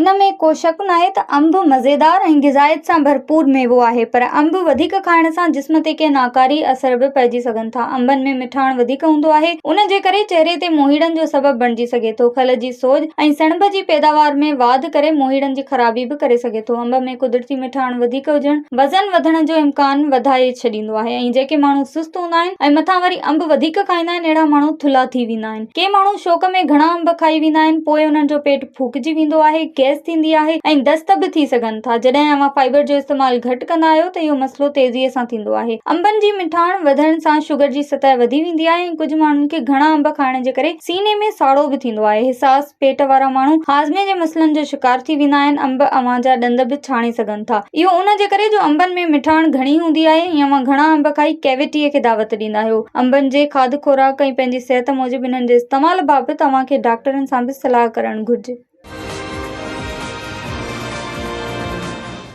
ان ۾ ڪو شڪ ناهي ته انب مزيدار ۽ غذائيت سان ڀرپور ميوو آهي پر انب وڌيڪ کائڻ سان جسم تي ڪي ناڪاري اثر به پئجي سگهن ٿا. انبن ۾ مٺاڻ وڌيڪ هوندو آهي ان جي ڪري چهري تي موهيڙن جو سبب بڻجي سگهي ٿو. کل جي سوڄ ۽ سڻڀ جي پيداوار ۾ واڌ ڪري موهيڙن جي خرابي به ڪري سگهي ٿو. انب ۾ قدرتي مٺاڻ وڌيڪ هجڻ وزن وڌڻ جو امڪان وڌائي ڇڏيندو آهي ۽ جيڪي ماڻهو سست هوندا آهن ۽ مٿان وري انب وڌيڪ کائيندا آهن اهڙا ماڻهو ٿلها ٿي ويندا آهن. ڪي ماڻهو شوق ۾ گهڻا انب کائي ويندا آهن، پوء انهن جو پيٽ ڦوڪجي ويندو آهي، گئس ٿيندي آهي ۽ دست به ٿي سگهن ٿا. جڏهن اوهان فائبر جو استعمال گهٽ ڪندا آهيو ته اهو مسئلو تيزيء سان ٿيندو آهي. انبن جي مٺاڻ وڌڻ سان شگر جي سطح وڌي ويندي آهي ۽ ڪجهه ماڻهن کي گهڻا انب کائڻ جي ڪري سيني ۾ ساڙو به ٿيندو آهي. حساس پيٽ وارا ماڻهو هاضمي جي مسئلن جو شڪار ٿي ويندا آهن. انب اوهان جا ڏند به ڇاڻي سگهن ٿا. اهو ان جي ڪري جو انبن ۾ مٺاڻ گهڻي هوندي آهي ۽ اوهان گهڻا انب کائي ڪيويٽيء کي دعوت ڏيندا آهيو. انبن جي کاڌ خوراڪ ۽ پنهنجي صحت موجب انهن جي استعمال بابت اوهان کي ڊاڪٽرن سان به صلاح ڪرڻ گهرجي.